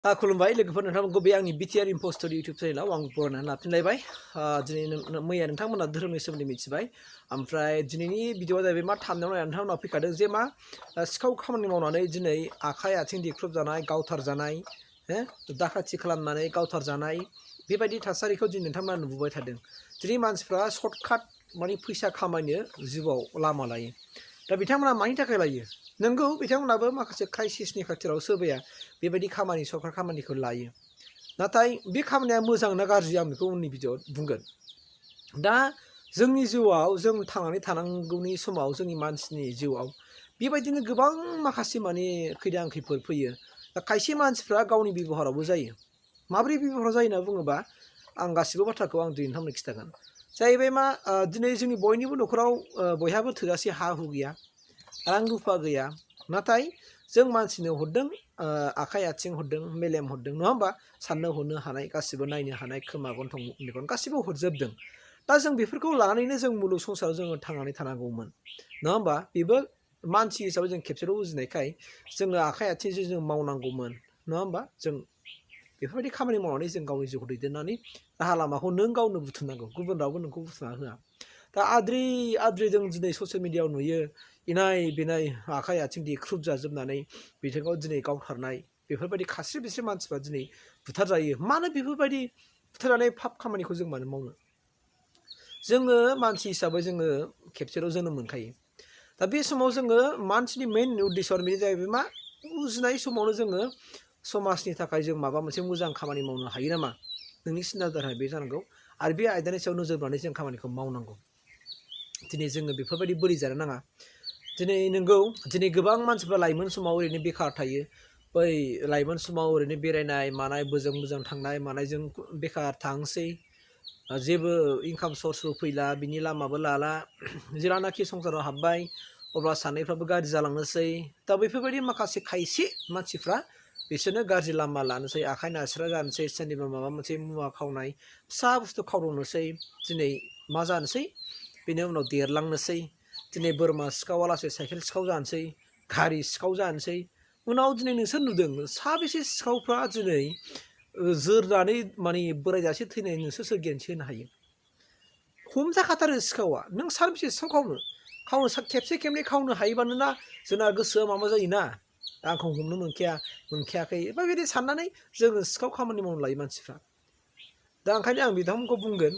खुलुमबाय लोगोफोर नोंथांमोनखौ बे आंनि Btrinfostudio इउटुब चेनेलाव आं बरायनानै लाफिनलायबाय। दिनै मैया नोंथांमोना धोरोमनि सोमोन्दै मिथिबाय। ओमफ्राय दिनैनि भिडिअआ जाहैबाय मा थामनायाव नायनानै नोंथांमोना फैखादों जे मा सिखाव खामानि मावनानै दिनै आखाइ आथिं देख्रुबजानाय, गावथारजानाय, दाखाथि खालामनानै गावथारजानाय बेबायदि थासारिखौ दिनै नोंथांमोना नुबोबाय थादों। दिनै मानसिफ्रा सर्टकाट माने फैसा खामायनो जिउआव लामा लायो। दा बिथांमोना मानि थाखाय लायो? नंगौ बिथांमोनाबो माखासे क्राइसिसनि खाथिराव सोरबाया बेबायदि खामानि सरकार खामानिखौ लायो। नाथाय बे खामानिया मोजां ना गाज्रि आं बेखौ उननि भिडिअआव बुंगोन। दा जोंनि जिउआव जों थांनानै थानांगौनि समाव जोंनि मानसिनि जिउआव बेबायदिनो गोबां माखासे माने खैदां खैफोद फैयो। दा खायसे मानसिफ्रा गावनि बेबहारावबो जायो। माबोरै बेबहार जायो होनना बुङोबा आं गासिबो बाथ्राखौ आं दिनै नोंथांमोननो खिन्थागोन। जाहैबाय मा दिनै जोंनि बयनिबो न'खराव बयहाबो थोजासे हा हु गैया, रां रुफा गैया। नाथाय जों मानसिनो हरदों आखाइ आथिं हरदों, मेलेम हरदों, नङा होमबा? साननो हनो हानाय, गासिबो नायनो हानाय, खोमा गन्थं मेगन गासिबो हरजोबदों। दा जों बेफोरखौ लानानैनो जों मुलुग संसाराव जोङो थांनानै थानांगौमोन, नङा होमबा? बेबो मानसि हिसाबै जों खेबसेल' उजिनायखाय जोङो आखाइ आथिंजों जों मावनांगौमोन, नङा होमबा? जों बेफोरबायदि खामानि मावनानै जों गावनि जिउखौ दैदेननानै राहा लामाखौ नों गावनो बुथुमनांगौ, गुबुन रावबो नोंखौ बुथुमना होआ। दा आद्रि जों दिनै ससियेल मिडियाआव नुयो इनाय बिनाय आखाइ आथिं देख्रुब जाजोबनानै बिथिङाव दिनै गावथारनाय बेफोरबायदि खास्रि बिस्रि मानसिफ्रा दिनै बुथारजायो। मानो बेफोरबायदि बुथारजानाय फाब खामानिखौ जों मानो मावनो? जोङो मानसि हिसाबै जोङो खेबसेल' जोनोम मोनखायो। दा बे समाव जोङो मानसिनि मेइन उद्देश्यआनो बे जाहैबाय मा उजिनाय समावनो जोङो समाजनि थाखाय जों माबा मोनसे मोजां खामानि मावनो हायो नामा? नोंनि सिन्ताधाराया बे जानांगौ आरो बे आयदानि सायाव नोजोर बोनानै जों खामानिखौ मावनांगौ। दिनै जोङो बेफोरबायदि बोरै जानो नाङा। दिनै नोंगौ दिनै गोबां मानसिफ्रा लाइमोन समाव ओरैनो बेखार थायो। बै लाइमोन समाव ओरैनो बेरायनाय मानाय बोजों थांनाय मानायजों बेखार थांसै। जेबो इनकाम सर्सबो फैला, बिनि लामाबो लाला। जेलानाखि संसाराव हाबबाय अब्ला साननायफ्राबो गाज्रि जालांनोसै। दा बेफोरबायदि माखासे खायसे मानसिफ्रा बिसोरनो गाज्रि लामा लानोसै, आखाइ नारस्रा जानोसै, सोरनिबा माबा मोनसे मुवा खावनाय, फिसा बुस्थु खावदावनोसै। दिनै मा जानोसै? बेनि उनाव देरलांनोसै। दिनै बोरमा सिखावालासे साइकेल सिखाव जानोसै, गारि सिखाव जानोसै। उनाव दिनै नोंसोर नुदों साबेसे सिखावफ्रा दिनै जोरनानै माने बोरायजासे थैनाय नोंसोर सोर गेरेन्थि होनो हायो? हमजाखाथारो सिखावा। नों सानबेसे सिखाव खावनो खेबसे खेबनै खावनो हायोबानो ना जोंना गोसोआ माबा जायोना, आंखौ हमनो मोनखायाखै बेबायदि साननानै जोङो सिखाव खामानि मावनो लायो मानसिफ्रा। दा ओंखायनो आं बिथांमोनखौ बुंगोन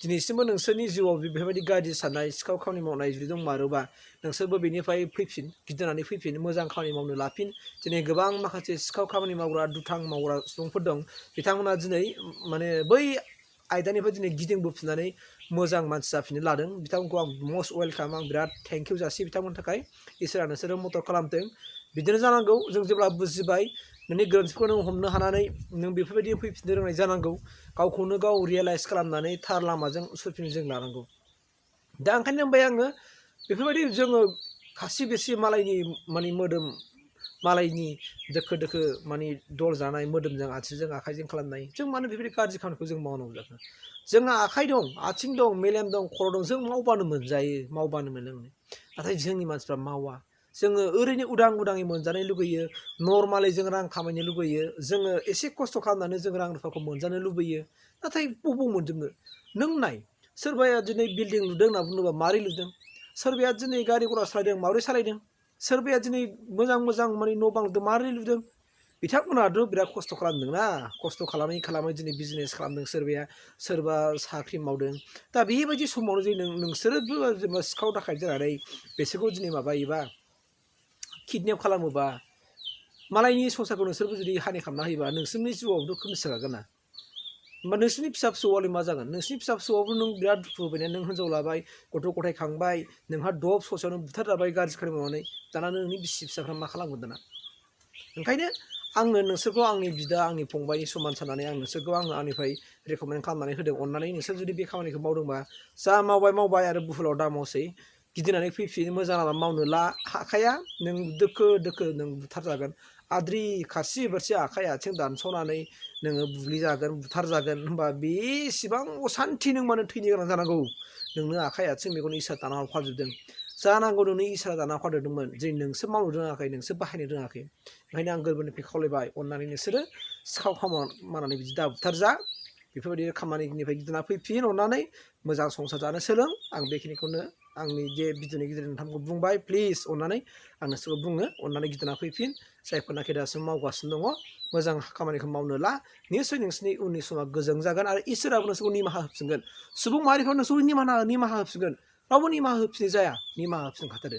दिनैसिमबो नोंसोरनि जिउआव बेफोरबायदि गाज्रि साननाय, सिखाव खामानि मावनाय जुदि दंमारोबा नोंसोरबो बेनिफ्राय फैफिन, गिदिंनानै फैफिन, मोजां खामानि मावनो लाफिन। दिनै गोबां माखासे सिखाव खामानि मावग्रा, दुथां मावग्रा सुबुंफोर दं। बिथांमोना दिनै माने बै आयदानिफ्राय दिनै गिदिंबोफिननानै मोजां मानसि जाफिननो लादों। बिथांमोनखौ आं मस्ट वेलकाम, आं बिराद थेंक इउ जासियो बिथांमोननि थाखाय। इसोरा नोंसोरो मदद खालामथों। बिदिनो जानांगौ। जों जेब्ला बुजिबाय नोंनि गोरोन्थिखौ नों हमनो हानानै नों बेफोरबायदि फैफिननो रोंनाय जानांगौ। गावखौनो गाव रियेलाइज खालामनानै थार लामाजों सुरफिननो जों लानांगौ। दा ओंखायनो होनबाय आङो बेफोरबायदि जोङो खासि बिसि मालायनि माने मोदोम, मालायनि दोखो दोखो माने दल जानाय मोदोमजों आथिंजों आखाइजों खालामनाय, जों मानो बेफोरबायदि गाज्रि खामानिखौ जों मावनांगौ जाखो? जोंहा आखाइ दं, आथिं दं, मेलेम दं, खर' दं, जों मावबानो मोनजायो, मावबानो मोनो। नाथाय जोंनि मानसिफ्रा मावा। जोङो ओरैनो उदाङै मोनजानो लुगैयो, नर्मालै जों रां खामायनो लुगैयो, जोङो एसे खस्थ' खालामनानै जों रां रुफाखौ मोनजानो लुबैयो। नाथाय बबाव मोनजोबनो? नों नाय, सोरबाया दिनै बिल्डिं लुदों होनना बुङोबा मारै लुदों? सोरबाया दिनै गारि घरा सालायदों, माबोरै सालायदों? सोरबाया दिनै मोजां माने न' बां लुदों, माबोरै लुदों? बिथांमोनाथ' बिराद खस्थ' खालामदोंना, खस्थ' खालामै दिनै बिजनेस खालामदों, सोरबा साख्रि मावदों। दा बेबायदि समावनो जे नोंसोरोबो जेनेबा सिखाव दाखायत जानानै बिसोरखौ दिनै माबायोबा, किडनेप खालामोबा, मालायनि संसारखौ नोंसोरबो जुदि हानि खालामना होयोबा नोंसोरनि जिउआवथ' खोमसि जागोन ना? होमबा नोंसोरनि फिसा फिसौआलाय मा जागोन? नोंसोरनि फिसा फिसौआवबो नों बिराद दुखु होबायना, नों हिनजाव लाबाय, गथ' गथाय खांबाय, नोंहा दब ससेयावनो बुथारजाबाय गाज्रि खामानि मावनानै, दाना नोंनि बिसि फिसाफ्रा मा खालामगोन दाना? ओंखायनो आङो नोंसोरखौ आंनि बिदा, आंनि फंबायनि समान साननानै आं नोंसोरखौ आंनिफ्राय रेकमेन्ड खालामनानै होदों। अननानै नोंसोर जुदि बे खामानिखौ मावदोंबा जा मावबाय आरो बुहुलाव दा मावसै। गिदिंनानै फैफिन, मोजां लामा मावनो हाखाया, नों दोखो नों बुथारजागोन। आद्रि खासि बारसि आखाइ आथिं दानस'नानै नोङो बुग्लिजागोन, बुथारजागोन। होमबा बेसेबां असान्थि नों मानो थैनो गोनां जानांगौ? नोंनो आखाइ आथिं मेगन इसोर दाना हरखाजोबदों। जानांगौ नोंनि इसोरा दाना हरदोंमोन दिनै नोंसो मावनो रोङाखै नोंसो बाहायनो रोङाखै ओंखायनो आं गोरबोनिफ्राय खावलायबाय अननानै नोंसोरो सिखाव खामानि बिदि दा बुथार जा बेफोरबायदि खामानिनिफ्राय गिदिंना फैफिन अननानै मोजां संसार जानो सोलों आं बेखिनिखौनो आंनि जे भिडिअनि गेजेरजों नोंथांखौ बुंबाय प्लिज अननानै आं नोंसोरखौ बुङो अननानै गिदिंना फैफिन जायफोरनाखि दासिम मावगासिनो दङ मोजां खामानिखौ मावनो ला निसय नोंसोरनि उननि समा गोजों जागोन आरो इसोराबो नोंसोरखौ निमाहा होफिनगोन सुबुं माहारिफ्राव नोंसोरखौ निमाहा होफिनगोन रावबो निमाहा होफिननाय जाया निमाहा होफिनखाथारो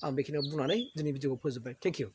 आं बेखिनियाव बुंनानै दिनै भिडिअखौ फोजोबबाय थेंक इउ